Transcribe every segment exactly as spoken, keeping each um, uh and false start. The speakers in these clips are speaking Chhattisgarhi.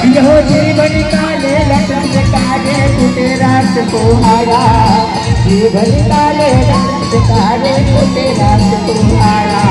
यहो जीवन काले लटक काले टूटे रात सुहारा। जीवन काले लटक काले टूटे रात सुहारा।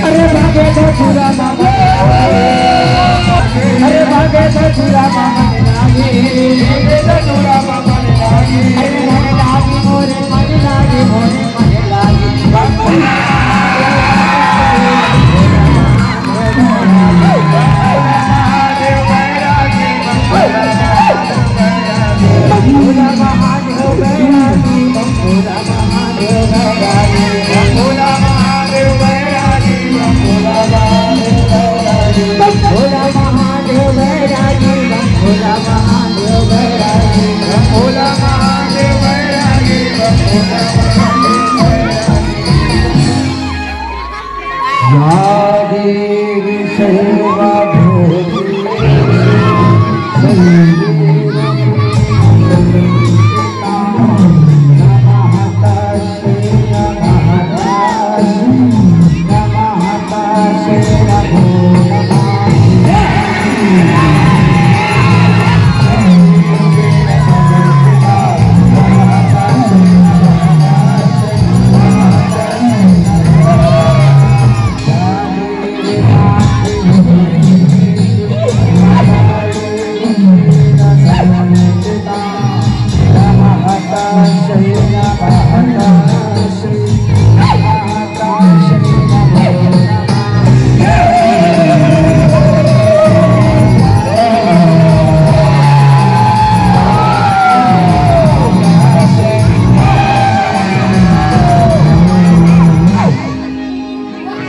अरे भागे तो चूरा मामा, अरे भागे तो चूरा मामा ने लागी, अरे मन लागी मोरे, मन लागी मोरे, मन लागी। या देवी सर्वभूतेषु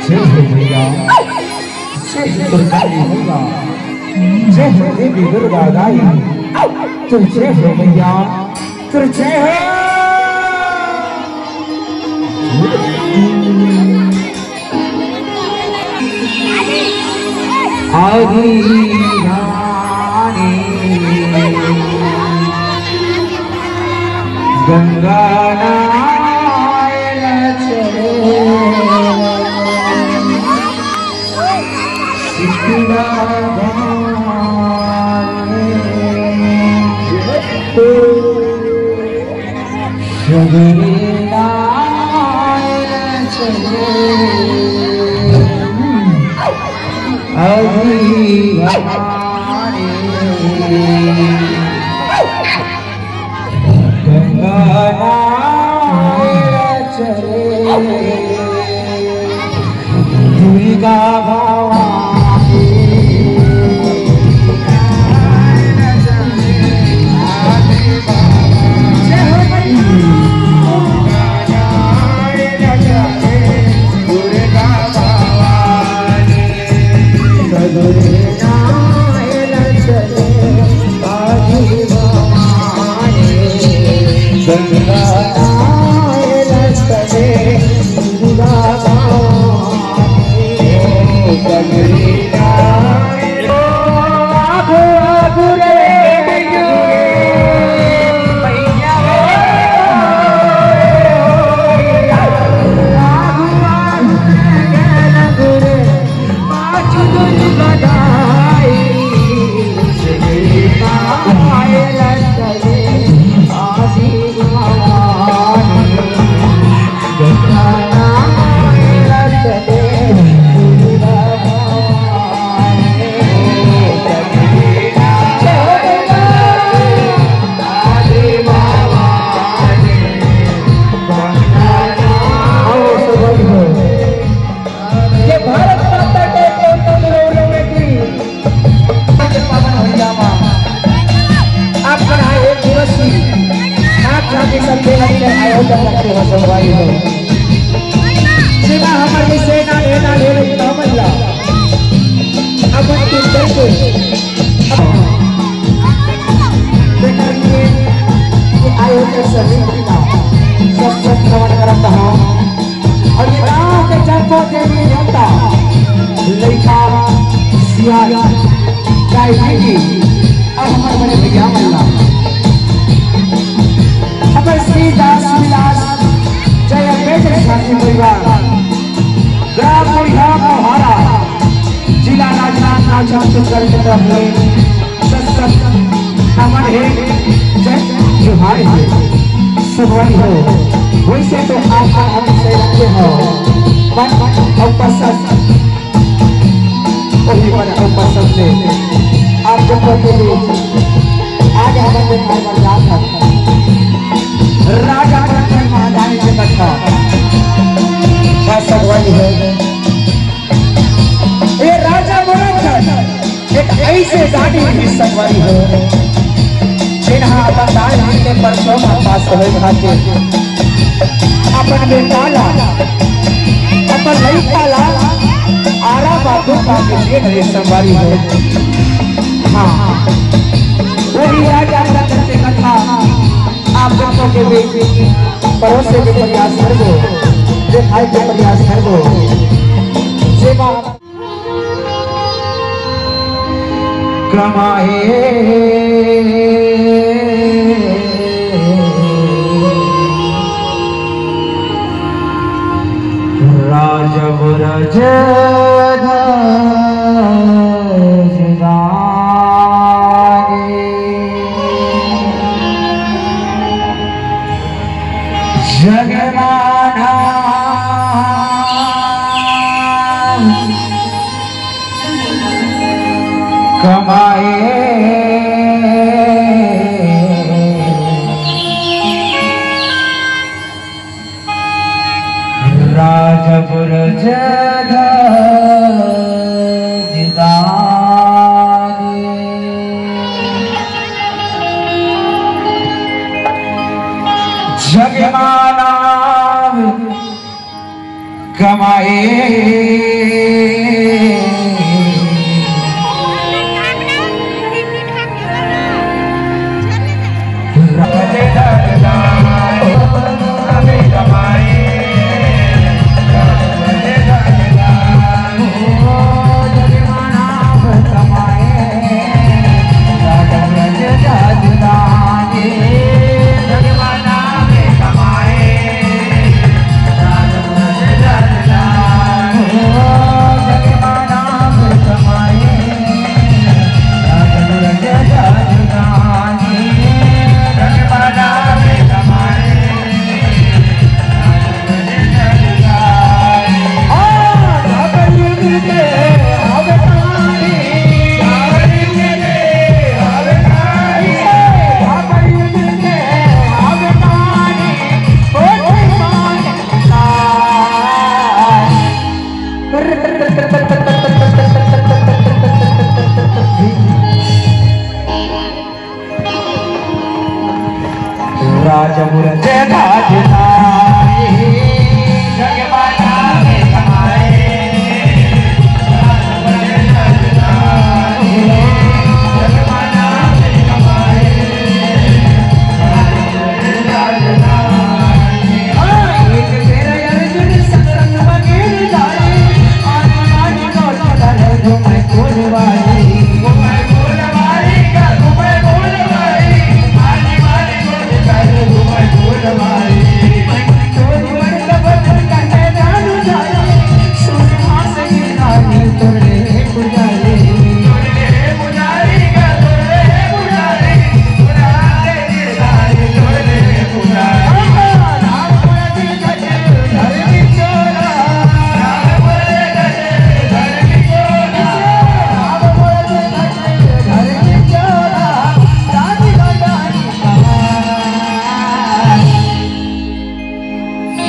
जय हो भैया, जय हो दुर्गा माई, जय हो देवी दुर्गा दाई, जय हो भैया। तो जय हो। आदि भवानी गंगा नहाय ल चले। शीतला भवानी सगरी नहाय ल चले। आदि भवानी गंगा नहाय ल चले। दुर्गा भवानी। ये भारत माता के कौन कौन लोग की के पावन भैया माँ, आप चढ़ाए एक दिवस की आप जाति सब देवत के आयोजन रखे हो संगवारी हो। सेना हमर के सेना लेना ले रही कामन ला। अपन के करके लेकर के ये आयोजन समिति का सब सब नमन करता हूँ। अउ ये गांव के जम्मो देवी देवता, लइका, सियान, दाई दीदी, अउ हमर बड़े भैया मन ला। हमर श्री दास विलास जय अम्बे जय शांति परिवार, ग्राम मुड़िया मोहारा, जिला राजनांदगांव, छत्तीसगढ़ के तरफ ले सत सत नमन हे, जय जोहार हे। सुनवाई हो, वैसे तो आप मन हमसे रखे हो, मन अउ पसंद, वही मन अउ पसंद से आप जब के बीच आज हमन के घर पर जात हन, राजा मनोरंजन महारानी के कथा का सुनवाई हो। ये राजा मनोरंजन एक ऐसे दानी ही संगवारी हो, जिनहा अपन दाई के परसों में पास होए खातिर अपन बेटा ला, अपन लइका ला आरा बाबू का के दे रहे संगवारी हो। हाँ, वही राजा मनोरंजन के कथा आप लोगों के बीच परोसे के प्रयास करबो, दिखाए के प्रयास करबो। जेमा कमाए राजव रज जगमाना कमाए राजपुर जगदानी। जगमाना कमाए। राज मुरत राज नाई, जग माता में समाए।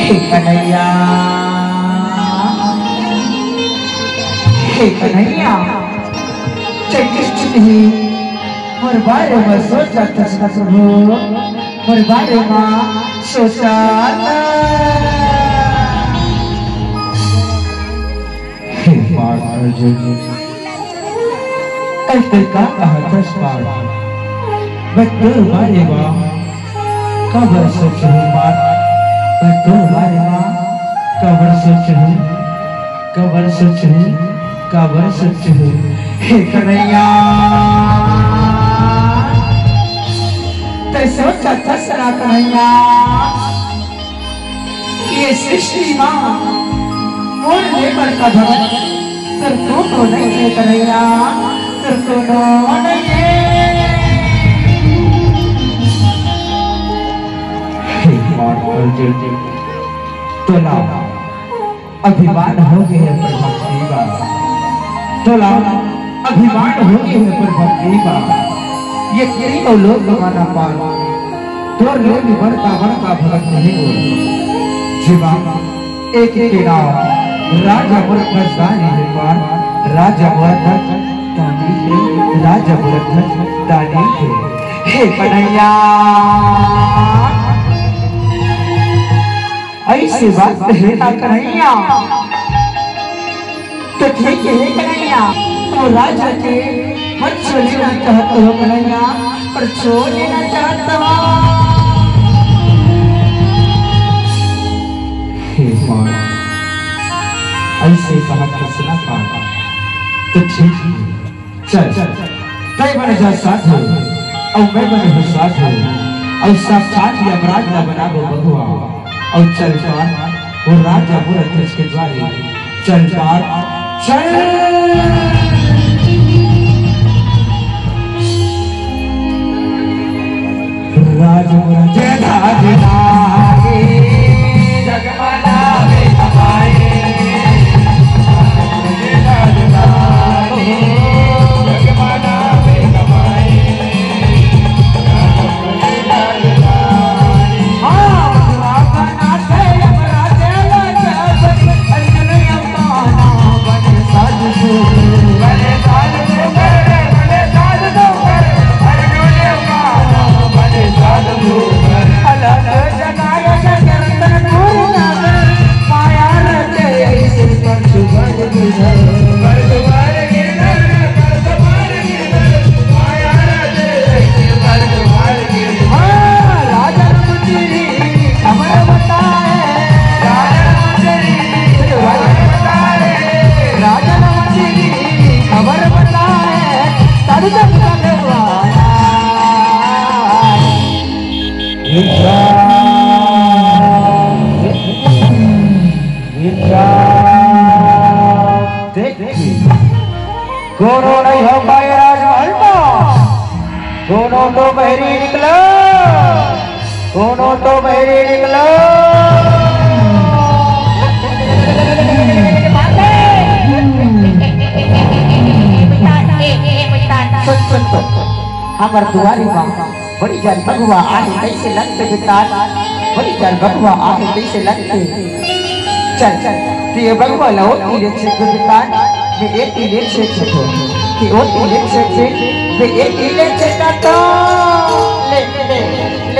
हे कन्हैया, हे कन्हैया, चैत्र ही मोर बारे में सोचत हस प्रभु, मोर बारे में सोचत। हे पार्थ अर्जुन, अइसे का कहत हस पार्थ? मैं तोर बारे मा काबर सोचहूँ पार्थ? मैं तोर बारे मा काबर सोचहूँ? काबर सोचहूँ? काबर सोचहूँ? हे कन्हैया, तैं सोचत हस ना कन्हैया, ये सृष्टि मा मोर ले बड़का भगत तोर कोनो नइ हे कन्हैया, तोर कोनो नइ हे। हे पार्थ अर्जुन, तोला अभिमान हो गे हे प्रभु शिवा, तोला अभिमान हो गे हे प्रभु शिवा। ये तीनों लोक माना पार, तोर ले भी बड़का बड़का भगत नहीं हो। जीवा एक के नाम राजा मूर्ख दानी हे पार, राजा मूर्ख दानी हे, राजा मूर्ख दानी हे। हे कन्हैया, अइसे बात हे ना कन्हैया। तो ठीक हे कन्हैया, वो राजा के मत छो लेना चाहत हो कन्हैया, पर छो लेना चाहत हो। हे माँ, अइसे कहा कृष्णा का, तो ठीक हे। चल, तैं बन जा साधु, अउ मैं बनहूँ साधु, अउ साक्षात यमराज ला बनाबो बघवा, अउ चल पार, वो राजा मूर्ख के द्वारे, चल पार, चल। राज मूर्ख राज नारी, जग कोनो नइ हो पाए राजमहल मा, कोनो तो बहरी निकलो, कोनो तो बहरी निकलो। सुन, सुन, सुन, हमर दुआरी मा बड़ी जान बघवा आहे कइसे लगथे बितान, बड़ी जान बघवा आहे कइसे लगथे। चल, तैं ये बघवा ला ओ तीरे छेद बितान, मैं ए तीरे छेद छेद हो, कि ओ तीरे छेद छेद, मैं ए तीरे छेद तो। ले, ले, ले।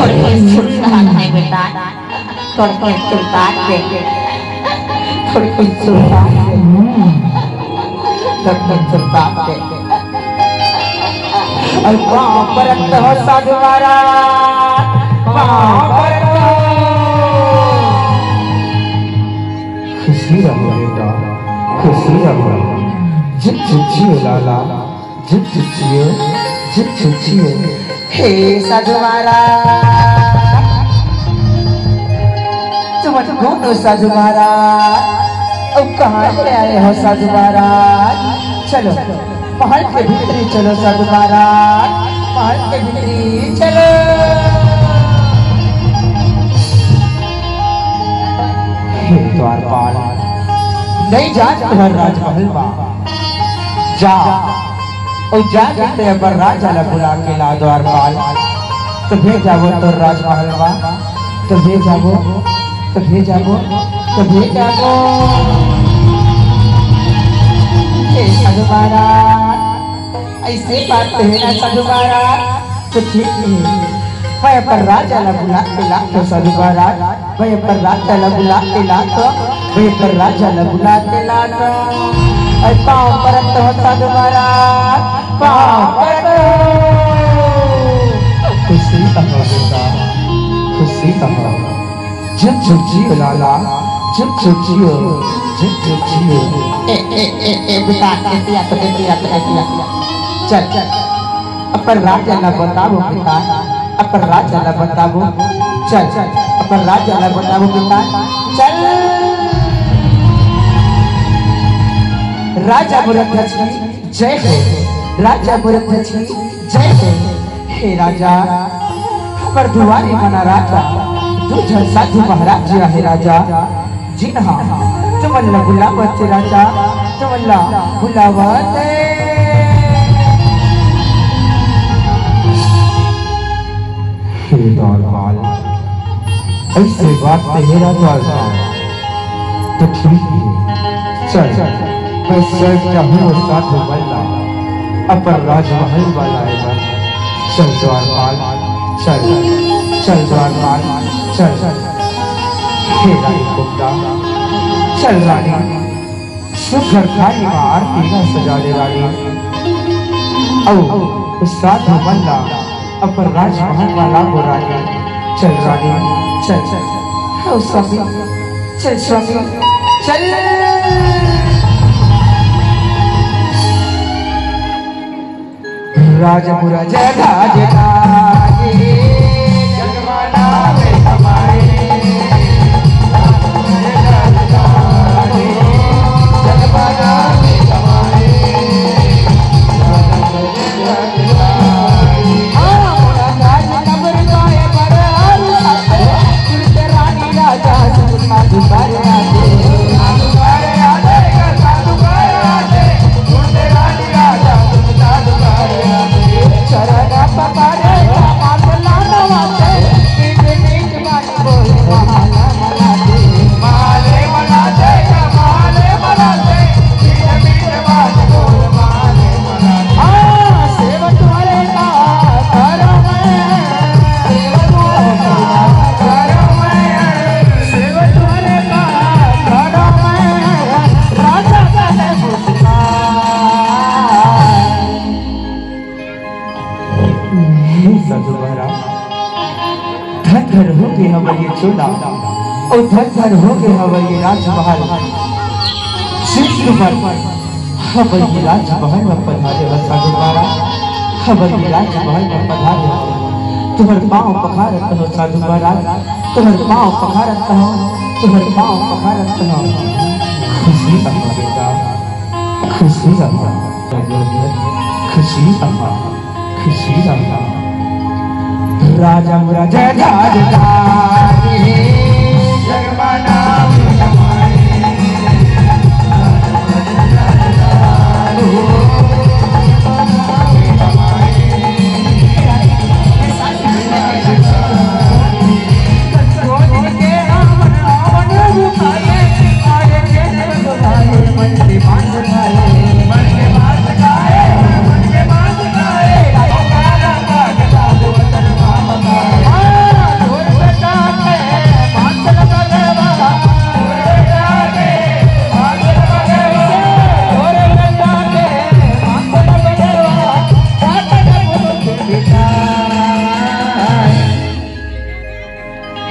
थोड़ी सुरसात है बेटा, थोड़ी सुरसात दे, थोड़ी सुरसात दे, थोड़ी सुरसात दे। अउ पाँव परत हो साधु महाराज, पाँव परत हो। खुशी रहो बेटा, खुशी रहो। जित जित जियो लाला, जित जित जियो, जित जित जियो। हे साधु महाराज, तुमन कोन हो साधु महाराज? अउ कहाँ ले आए हो साधु महाराज? चलो, महल के भीतरी चलो साधु महाराज, महल के भीतरी चलो। हे द्वारपाल, नइ जान तुँहर राजमहल मा। जा, अउ जा के ते अपन राजा ला बुला के ला द्वारपाल। तभे जाबो तोर राजमहल मा, तभे जाबो, तभे जाबो, तभे जाबो। हे साधु महाराज, अइसे बात हे ना साधु महाराज, तो ठीक हे। मैं अपन राजा ला बुला के लाथों साधु महाराज, मैं अपन राजा ला बुला के लाथों, मैं अपन राजा ला बुला के लाथों। अउ पाँव परत हो साधु महाराज, पाँव परत हो। खुशी कहो बेटा, खुशी कहो। झुक झुक जियो लाला, झुक झुक जियो, झुक झुक जियो। ए, ए, ए, ए, बेटा, ए, दिया तो, ए, दिया तो, ए, दिया। चल, चल। अपन राजा ला बताबो बेटा, अपन राजा ला बताबो। चल, अपन राजा ला बताबो बेटा। चल। राजा मुरत ध्वज की जय हो, राजा मुरत ध्वज की जय हो। हे राजा, हमर दुआरी मना राजा, दू झन साधु महाराज जी आहे राजा, जिनहा तुमन ला बुलावत हे राजा, तुमन ला बुलावत हे। हे द्वारपाल, अइसे बात ते हे राजपाल, तो ठीक हे। चल, मैं स्वयं जाहूँ अउ साधु मन ला अपन राजमहल मा लाए बर। चल द्वारपाल, चल, चल द्वारपाल, चल। हे रानी कुंदा, चल रानी, सुघर थाली मा आरती ला सजा ले रानी। अउ साधु मन ला अपन राजमहल मा लाबो रानी। चल रानी, चल, चल। अउ स्वामी, चल स्वामी, चल। राजपुर जगह जगह साधु महाराज, धन धन हो गे हवय ये चोला, अउ धन धन हो गे हवय ये राजमहल। शिष्य मन हवय ये राजमहल म पधारे हव साधु महाराज, हवय ये राजमहल म पधारे हव। तुंहर पाँव पखारत हव साधु महाराज, तुंहर पाँव पखारत हव। तोहर पाँव पखारत हँव। खुशी रहा बेटा, खुशी रहा, खुशी रहा, खुशी रहा। राजा मोरा जय धारी धारी, जगमाना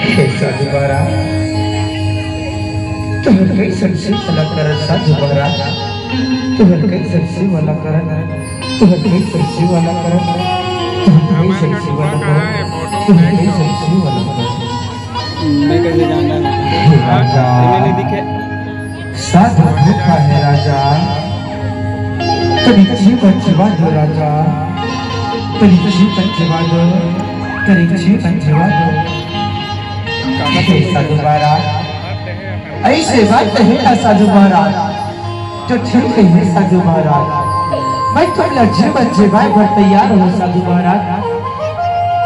हे साधु महाराज, तुहर कइसन सेवा ला करन साधु महाराज, तुहर कइसन सेवा ला करन, तुहर कइसन सेवा ला करन, तुहर कइसन सेवा ला करन, तुहर कइसन सेवा ला करन। मैं कैसे जानना? हे राजा, मैंने नहीं दिखे। साधु भूखा हे राजा, तनी जीवन जीवा दो राजा, तनी जीवन जीवा दो, तनी जीवन जीवा दो। हे साधु महाराज, अइसे बात हे ना साधु महाराज, तो ठीक हे साधु महाराज, मैं तुमला जीवन जीवाय बर तैयार हँव साधु महाराज।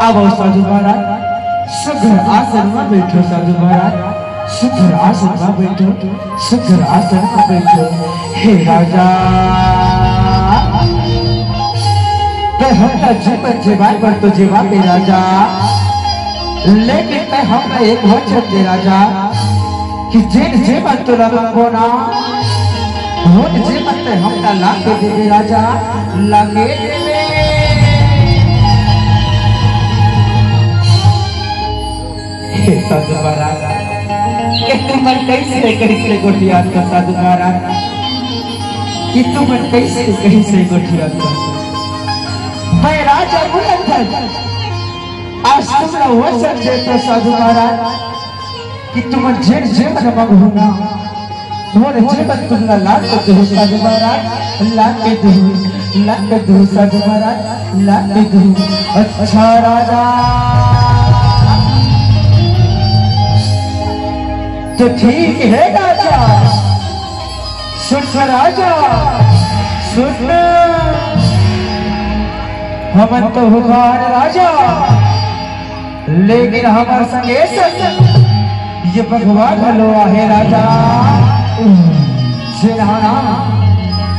आवव साधु महाराज, सुघर आसन म बइठव साधु महाराज, सुघर आसन म बइठव, सुघर आसन म बइठव। हे राजा, तैं हमला जीवन जीवाय बर तो जीवाबे राजा, लेकिन तैं हमला एक वचन दे राजा, कि जेन जेमन तोला मांगबो ना, ओन जेमन तैं हमला लाके देबे राजा, लाके देबे। हे साधु महाराज, ये तुमन कइसे, कइसे गोठियात हव साधु महाराज, ये तुमन कइसे, कइसे गोठियात हव। मैं राजा बुलंद आज तुमला वचन देथँव साधु महाराज, कि तुमन जेन जेमन मांगहू ना, मोर जेमन तुमला लाके देहूँ साधु महाराज, लाके देहूँ, लाके देहूँ साधु महाराज, लाके देहूँ। अच्छा राजा, तो ठीक हे राजा, सुन राजा, सुन, हमन तो हुकार राजा, लेकिन हमर संगे संग ये बघवा घलो आहे राजा। जेन हा ना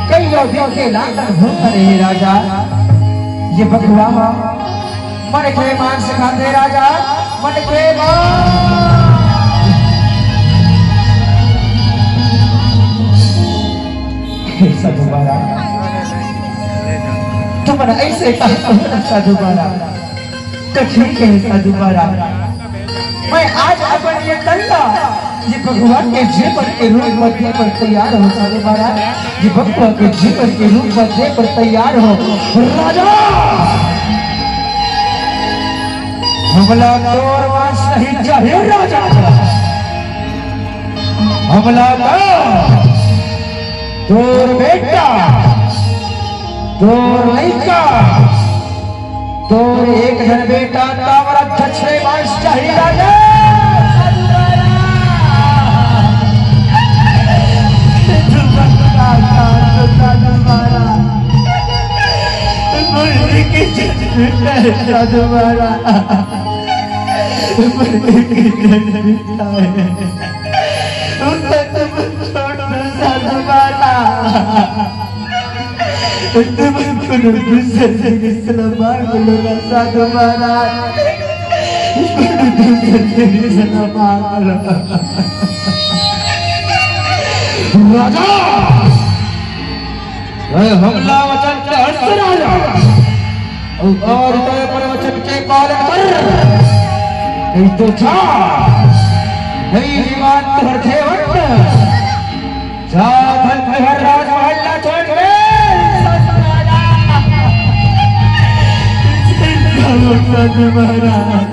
कइयो दिन के लानन भूख रहे राजा। ये बघवा मन के मांस खाथे राजा, मन के मांस। हे साधु महाराज, तुमन अइसे कहा साधु महाराज। तो ठीक हे साधु महाराज, मैं आज अपन ये तन ला ये बघवा के जीवन के रूप म दे बर तैयार हँव साधु महाराज, ये बघवा के जीवन के रूप म दे बर तैयार हँव राजा। हमला तोर मांस नहीं चाही राजा, हमला तो तोर बेटा, तोर लइका, तोर एक झन बेटा ताम्रध्वज के मांस चाही राजा। साधु महाराज, साधु महाराज, तुमन कोनो दूसर जिनिस ला मांग लो ना साधु महाराज, कोनो दूसर जिनिस ला मांग लो। राजा, हमला वचन के हस्त राजा। अउ तोर प्रवचन के पालन कर। नहीं तो जा, नहीं दीवान तुहर खेवट। जा धन तुहर राजमहल ला छोड़ के। महाराज।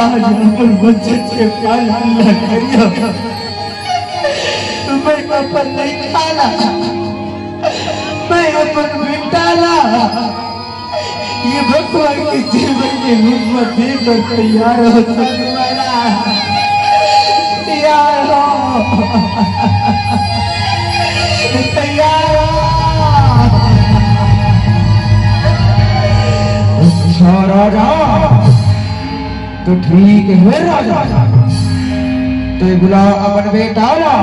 आज अपन वचन के पालन ला करियो। मैं अपन लइका ला, मैं अपन बेटा ला ये भगवान के जीवन के रूप में देकर तैयार हो सकता है। तैयार हो, तैयार हो। अच्छा राजा, तो ठीक है राजा, तो बुला अपन बेटा ला,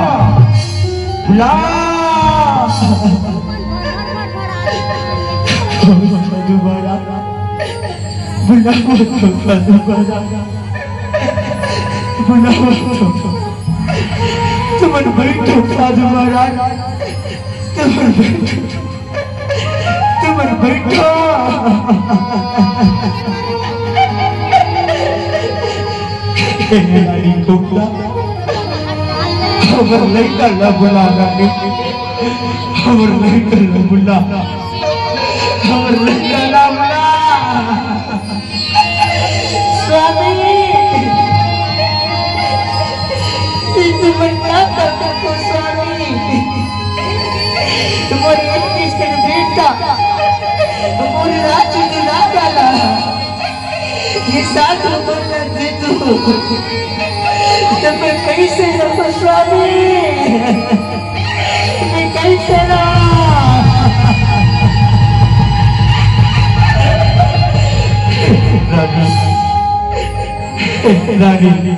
बुला। दोबारा बुलाओ तो साधु महाराज, बुलाओ तो। तुमन बैठो साधु महाराज, तुमन बैठो, तुमन बैठो। हे रानी कोकिला, हमर लइका ला बुला रानी, हमर लइका ला बुला, हमर लइका ला बुला। स्वामी, ये तुमन का करत हो स्वामी? तुम्हारे एक किस्म बेटा, तुम्हारे राज्य की राजा ला। ये साधु मन ला दे दो। तो मैं कैसे रहूं स्वामी? मैं कैसे रहूं? रानी, रानी,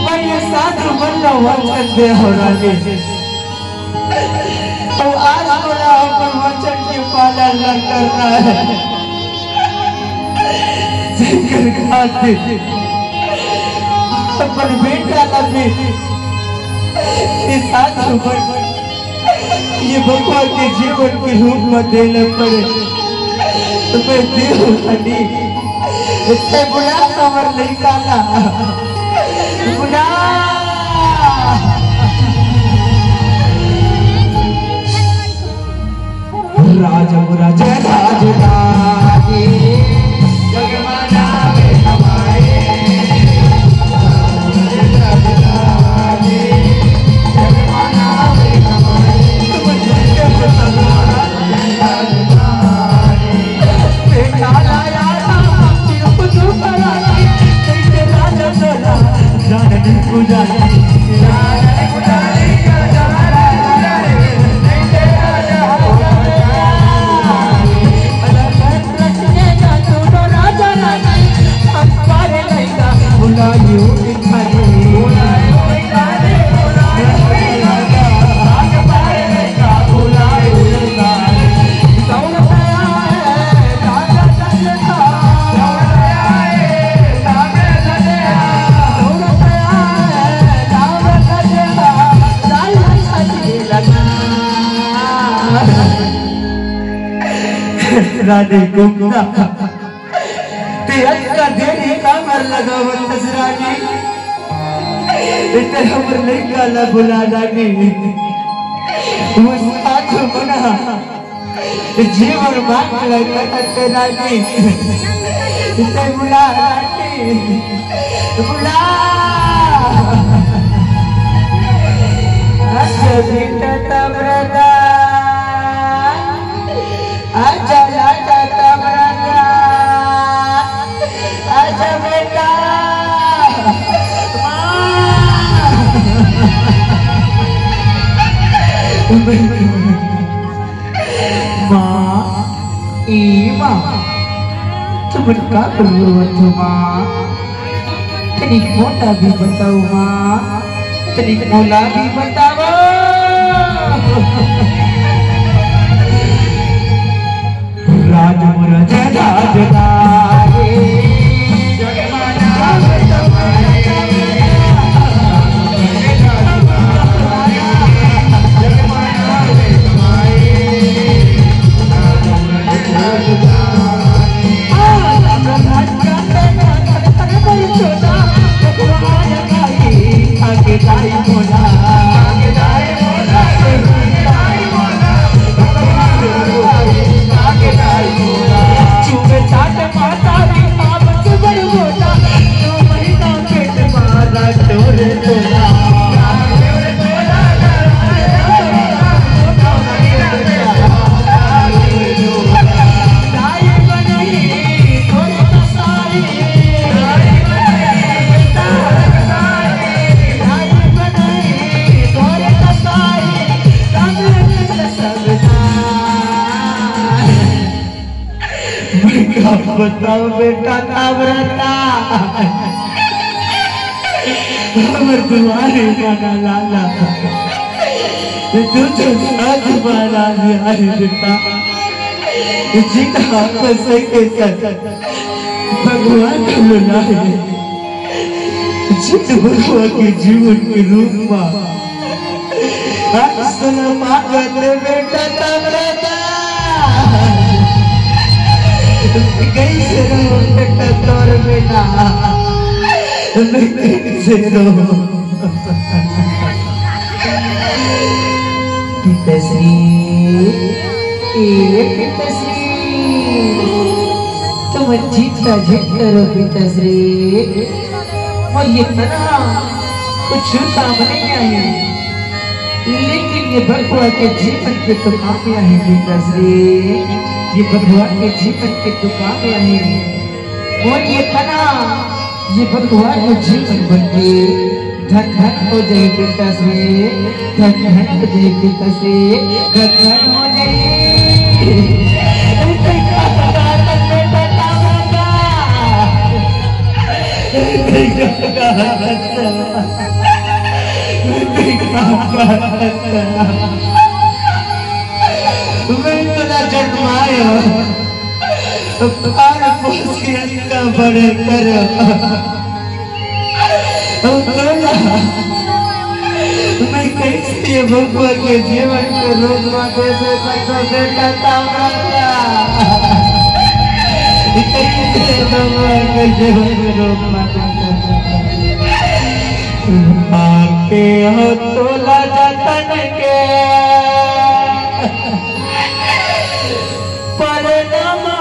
मैं ये साधु मन ला वचन दे हो रानी। तो आज मोला अपन वचन के पालन ला करना है। जेकर खातिर अपन बेटा ला भी ये साधु मन, ये भगवान के जीवन के रूप में देना पड़े। तो मैं देव हनी, इतने बुला हमर लइका ला। बुला। राज राज राज राज। रानी गुप्ता, ते अतका देरी काबर लगावत हस रानी? ते हमर लइका ला बुला रानी। वो साधु मन ह जीवन मांग ला करत हे रानी। ते बुला रानी, बुला। अच्छा बेटा तब राजा। आजा, आजा, तब राजा। आजा बेटा। माँ। माँ, ई माँ, तुमन का रोवत हो माँ? तनिक मोला भी बताओ माँ, तनिक मोला भी बताओ। राज मोरा जगा जगा रे। बताओ बेटा, तावरता, हमर दुआरे माना लाला, तू तो साथ माना लिया है बेटा, जितना हो सके सर, भगवान को बुलाए, जित भगवान के जीवन के रूप में आज सुना मांगत बेटा तमरता। कैसे रहो बेटा तोर बेटा, मैं कैसे रहो? पिताश्री, ए पिताश्री, तुम जितना जितना रो पिताश्री, और ये तना कुछ काम नहीं आए, लेकिन ये बघवा के जीवन के तो काम आए पिताश्री, ये बघवा के जीवन के तो काम आए। और ये तना, ये बघवा के जीवन बन के धन धन हो जाए पिताश्री, धन धन हो जाए पिताश्री, धन धन हो जाए। मैं तोला जन्मायो, पाल पोस के इतना बड़े करो। अब तोला, मैं कैसे ये बबुआ के जीवन को रोकवा दे सकता बेटा तावरता? कैसे बबुआ के जीवन को रोकवा दे सकता? आके हो तोला जतन के परनमा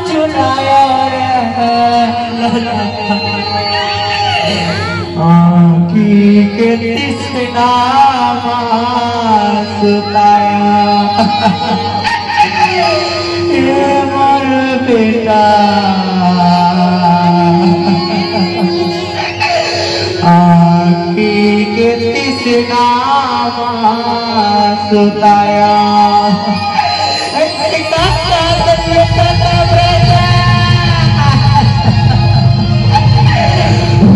झुलाया रे। आँखी के तृष्णा मा सुताया। हे मोर बेटा, आँखी के तृष्णा मा सुताया।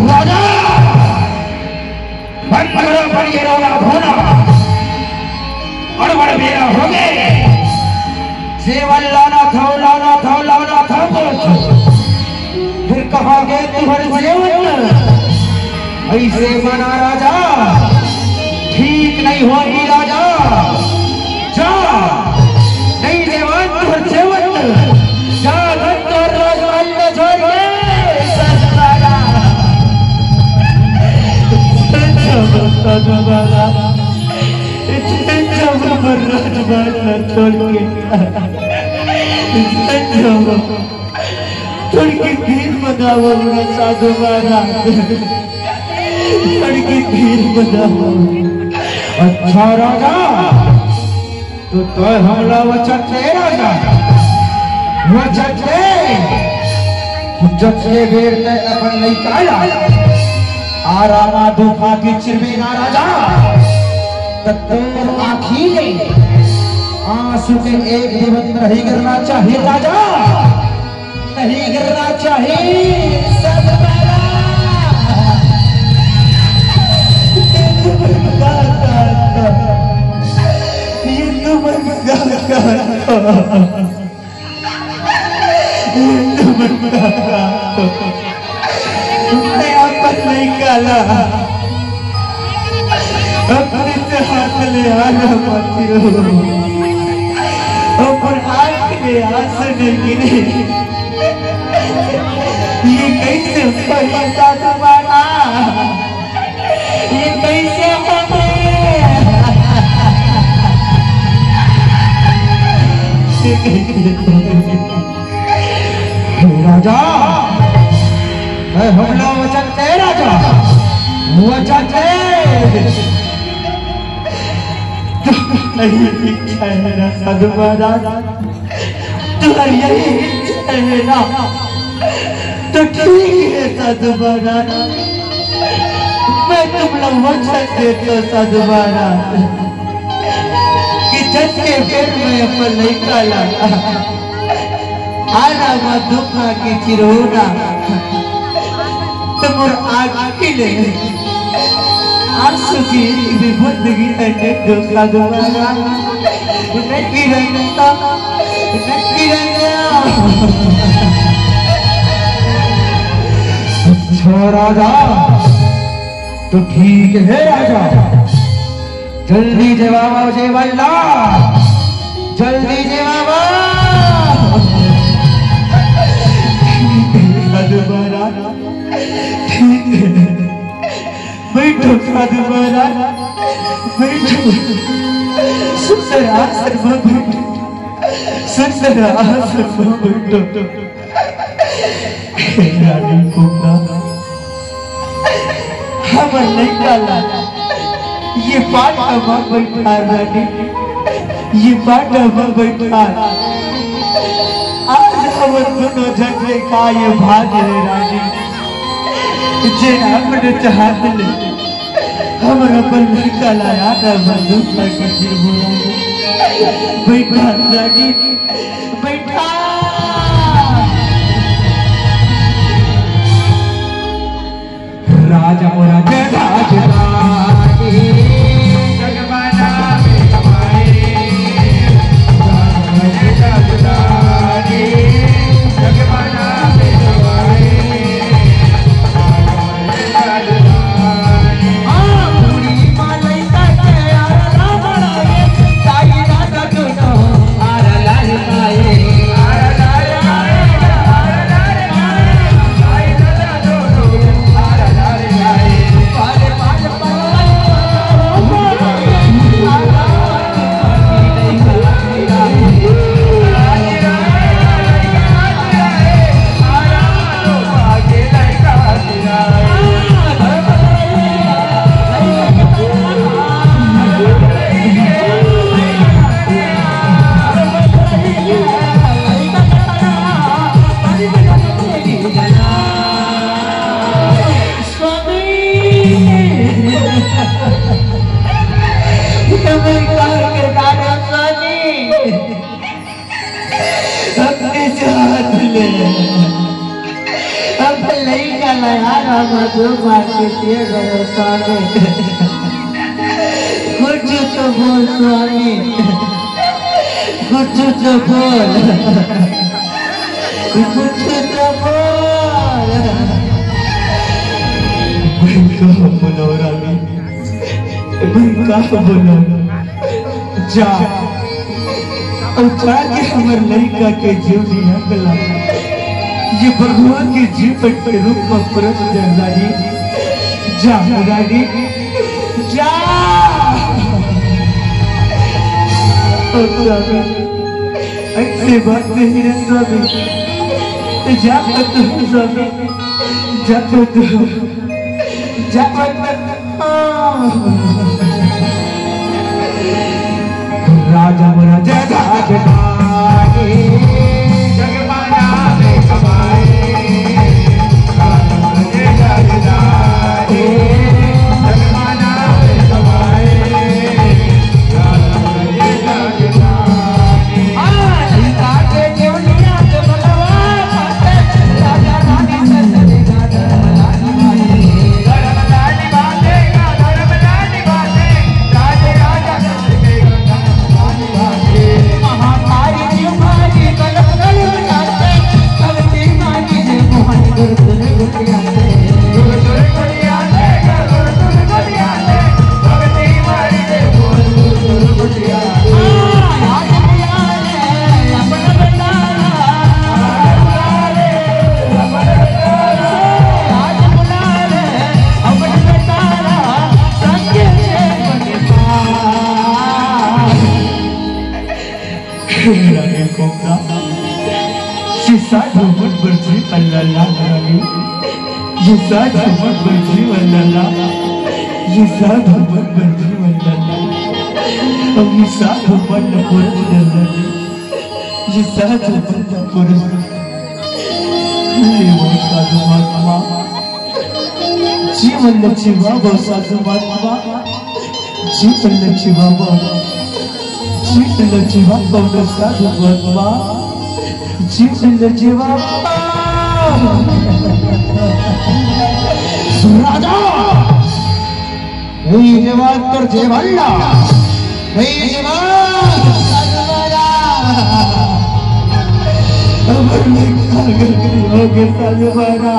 राजा, बंद करो अपन ये रोना धोना। बड़ बड़ बेरा हो गए। जेवन लाना था, लाना था, लाना था, बोल। फिर कहा गए तुम्हारे जेवन? ऐसे मना राजा, ठीक नहीं होगी राजा। जा, नहीं जेवन तुम्हारे जेवन। जा, धन और राजमहल में छोड़ के। ससुराला। जब हमर राजमहल ला छोड़ के, थोड़ी के धीर बनाओ हमरा साधु महाराज, थोड़ी के धीर बनाओ। अच्छा राजा, तो तोय हमला वचन दे राजा, वचन दे। जब ये बेर तय अपन लइका ला आरामा धोखा के चिरबे ना राजा, त तोर आँखी ले आंसू के एक बूंद नहीं गिरना चाहिए राजा, नहीं गिरना चाहिए। सतबारा, ये तो मैं मैं अपन लइका ला अपने से हाथ ले आना मत हो, अपन आँख ले आंसू नहीं गिरे। ये कैसे परिस्थिति बना? ये कैसे हो गए? राजा, मैं हमला वचन दे राजा, वचन दे। यही इच्छा है ना साधु महाराज? तुम्हारी यही इच्छा है ना? तो ठीक है साधु महाराज, मैं तुम लोग वचन देता हूँ साधु महाराज, कि जब के फिर मैं अपन लइका ला आना मा धोखा के चिरहोना, त मोर आँखी ले आंसू के भी बूंद गिरे, धोखा दोबारा नहीं रहता, नहीं रहता। अच्छा राजा, तो ठीक है राजा, जल्दी जवाब आओ जेवल्ला, जल्दी जवाब आओ। साधु महाराज, ठीक है, बैठो साधु महाराज, बैठो। सुंदर आसन में बैठो, सुंदर आसन में बैठो। रानी कोमला, हमर लइका ला ये पाटा म बैठा रानी, ये पाटा म बैठा। आज हमर दोनों झन ले का ये भाग हे रानी, जे अपने चाहत ले हमर अपन लइका ला याद मजदूर का के फिर बोला बैठा रानी। बैठा। राजा मोरा जय राजधानी। जगमाना में समाए। राजा मोरा जय राजधानी। जगमाना में समाए। स्वामी, ये मैं कहाँ के दादा स्वामी? अपने हाथ ले। अब लइका ला यार हम दो बार के दिए गए स्वामी। कुछ तो बोल स्वामी, कुछ तो बोल, कुछ तो बोल। मैं का बोलो रानी, मैं का बोलो? जा, अउ जाके हमर लइका के जीव निहंग ला ये भगवान के जीवन के रूप में परस दे रानी। जा रानी, जा। अउ स्वामी, ऐसे बात नहीं है स्वामी। जा तो स्वामी, जा तो, जा तो। राजा मोरा जय राजधानी। जगमाना में समाए। राजा मोरा जय राजधानी। जगमाना में समाए। राजा मोरा जय राजधानी। रानी कोमला, ये साधु मन बर जीवन ला लाल रानी, ये साधु मन बर जीवन ला लाल, ये साधु मन बर जीवन ला लाल, अब ये साधु मन ला परस दे रानी, ये साधु मन ला परस दे। ले वो साधु महात्मा, जीवन ल जीवा वो साधु महात्मा, जीवन ल जीवा वो, जीवन ल जीवा वो साधु महात्मा। जीव ले जीवा। राजा, ए जवान तोर जेवल्ला, ए जवान। अमर में का गलती होगे साजवारा,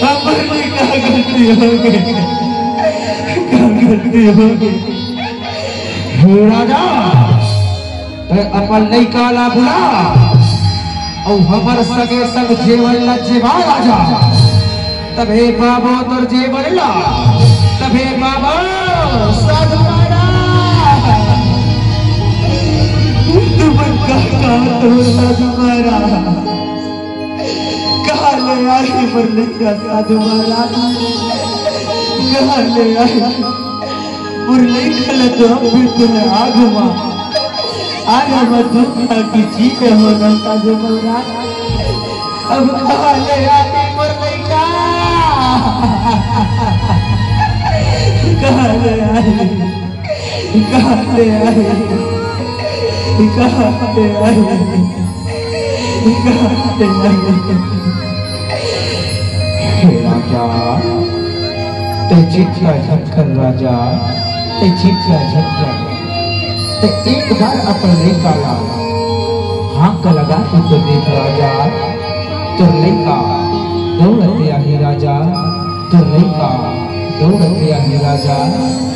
अमर में का गलती होगे, का गलती होगे। हे राजा, तैं अपन लइका ला बुला, अउ हमर संगे संग जेवल्ला जेवा राजा। तभे पाबो तोर जेवल्ला, तभे पाबो साधु महाराज। तुमन का, का तोर साधु महाराज? कहाँ ले आही मोर लइका साधु महाराज? कहाँ ले आही? मोर लइका ल तो अब भी तुमन आगू मा, आगू मा धोखा की चीज हो ना साधु महाराज। अब कहाँ ले आही मोर लइका? कहाँ ले आही? कहाँ ले आही? कहाँ ले आही? कहाँ ले आही? हे राजा, तैं चिंता झन कर राजा, तैं चिंता झन कर। तैं एक बार अपन लइका ला हाथ लगा के तो देख राजा, तोर लइका दौड़ते आही राजा, तोर लइका दौड़ते आही राजा,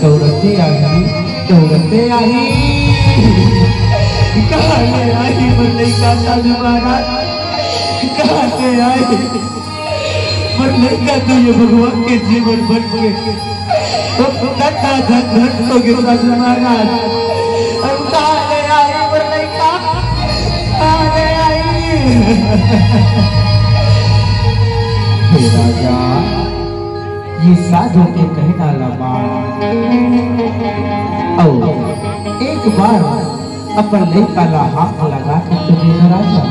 दौड़ते आही, दौड़ते आही। कहाँ ले आही मोर लइका साधु महाराज? कहाँ ले आही? मोर लइका तो ये भगवान के जीवन बन के धन, धन, धन होगे साधु महाराज। अब कहाँ ले आही मोर लइका? कहाँ ले आही? हे राजा, ये साधु के कहना ला मान। अउ एक बार अपन लइका ला हाथ लगा के तो देख राजा।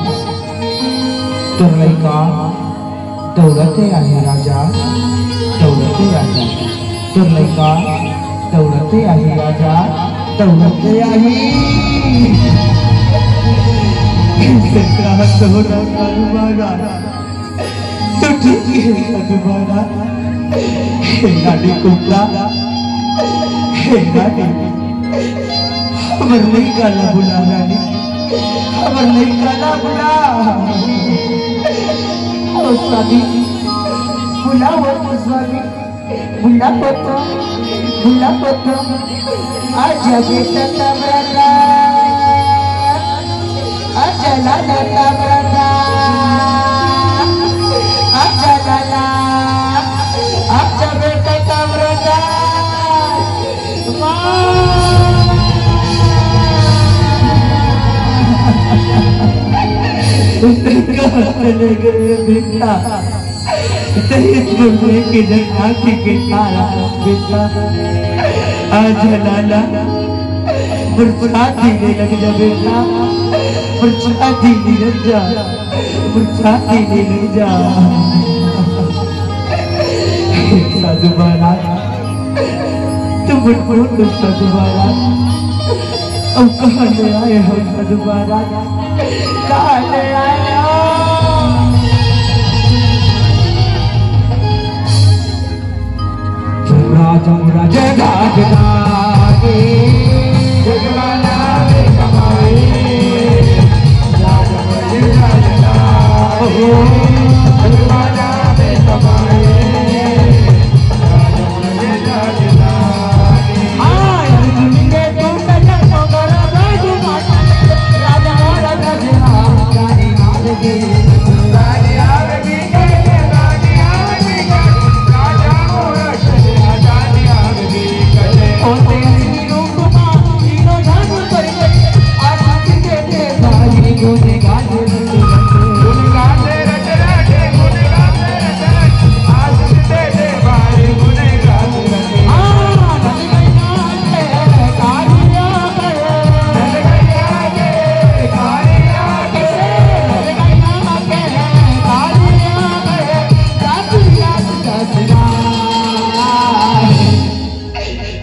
तोर लइका दौड़ते आही राजा, दौड़ते आही। तोर लइका दौड़ते आही राजा, दौड़ते आही। कैसे कहत हो राजा, तो ठीक है, साधु महाराज। हे रानी कुंता, हे रानी, हमर लइका ला बुला रानी, हमर लइका ला बुला। ओ स्वामी, बुलाओ तो स्वामी। बुलावत, बुलावत, आजा बेटा तमरा, आजा लाला तमरा, आजा लाला, आजा बेटा तमरा। माँ। कहाँ चले गए बेटा? दहेज में लेके जब आँखी के तारा बेटा, आजा लाला, मोर छाती में लग जा बेटा, मोर छाती में लग जा, मोर छाती में लग जा। साधु महाराज, तुम उठो तो साधु महाराज, अब कहाँ ले आए हो साधु महाराज? कहाँ ले आए हो? राजा, राजा, राजा, राजा, जगमाला में समाए। राजा, राजा, राजा, ओ, जगमाला में समाए।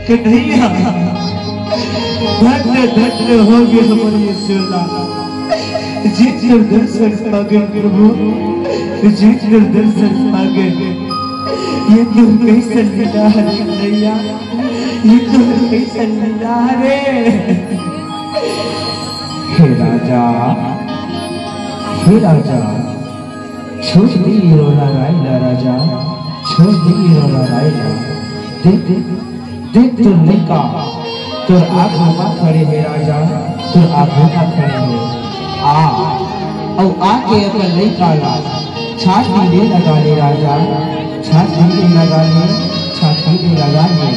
कन्हैया, धन्य धन्य होगे हमर ये शिवलाल। जी तोर दर्शन पागे प्रभु, जी तोर दर्शन पागे। ये तोर कैसन लीला हरे कन्हैया, ये तोर कैसन लीला हरे। हे राजा, हे राजा, छोड़ दे ये रोना रायला राजा, छोड़ दे ये रोना रायला। देख, देख, देख तोर लइका, तोर आगू मा खड़े हे राजा, तोर आगू मा खड़े हे। आ, अउ आके अपन लइका ला छाती ले लगा ले राजा, छाती ले लगा ले, छाती ले लगा ले।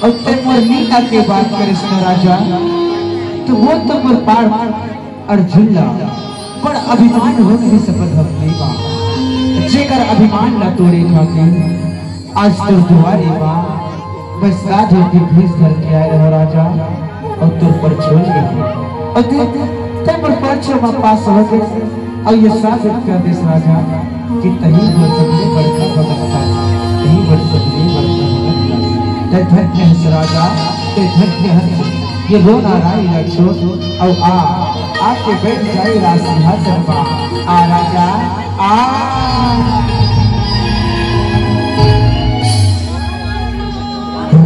अउ ते मोर लीला के बात करिस न राजा, त वो तो मोर पाड़ अर्जुन ला बड़ अभिमान होत रिहिस अपन भगनी मा, जेकर अभिमान ला तोड़े खातिर आज तोर दुआरे मा मैं साधु के भेष धर के आए रहो राजा, अउ तोर परछो ले हो। अउ ते, ते मोर परछो मा पास होगे, अउ ये साबित कर देस राजा कि तही मोर सबले बड़का भगत हस, तही मोर सबले बड़का भगत हस। ते धन्य हस राजा, ते धन्य हस। ये रोना रायला छोड़, अउ आ, आके बैठ जा ए राज सिंहासन मा। आ राजा, आ।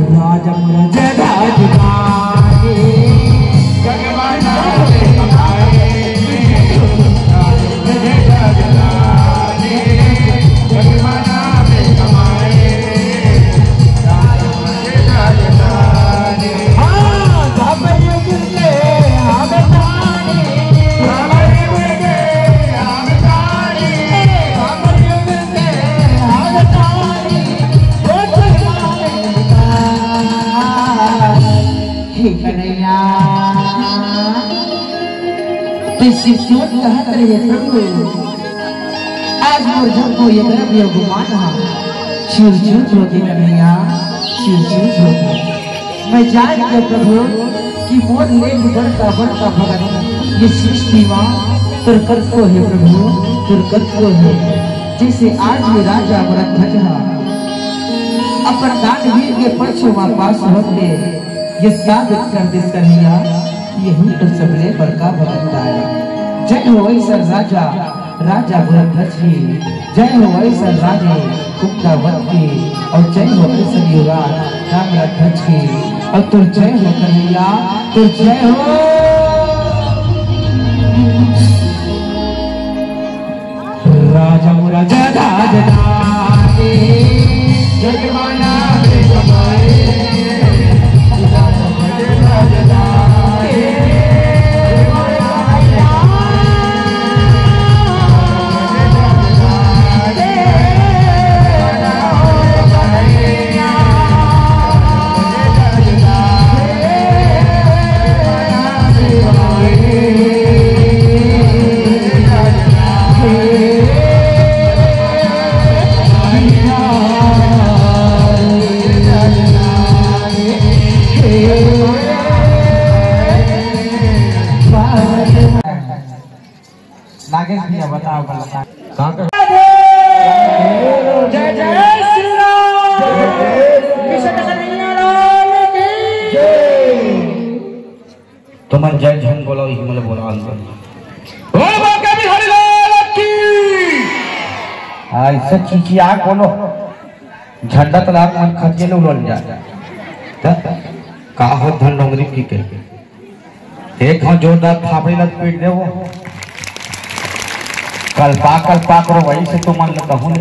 राजा मोर राजा राजधानी। हे कन्हैया, तैं सिरसोट कहत रहे प्रभु, आज मोर जब को ये गर्व ये गुमान हा, चूर चूर होगे कन्हैया, चूर चूर होगे। मैं जान गया प्रभु कि मोर ले भी बड़का बड़का भगत ये सृष्टि मा तोर करतो हे प्रभु, तोर करतो हे। जैसे आज ये राजा भरत ध्वज हा अपन दानवीर के परछो मा पास होके ये साबित कर देस कन्हैया, यही तो सबले बड़का भगत आय। जय हो ऐसा राजा, राजा भरत ध्वज की। जय हो ऐसा रानी कुंदावत की, अउ जय हो ऐसा युवराज रामराज ध्वज की, अउ तोर जय हो कन्हैया, तोर जय हो। राजा मोर राजा राजधानी। नागेश भैया बताओ, बताओ। का कर? जय जय श्री राम। कृष्ण कन्हैया लाल की। तुमन जय झन बोलो, हिमल बोलो अंदर। बोल बांके बिहारी लाल की। ऐसे चिचिया बोलो। झंडा तलाक मन खच्चे ले उलल जा। त का हो धन डोंगरी की के? एक हाथ जोरदार थापड़ी लग पीट दे वो। कल्पा कल्पा करो वही से तो मन लगता हूँ।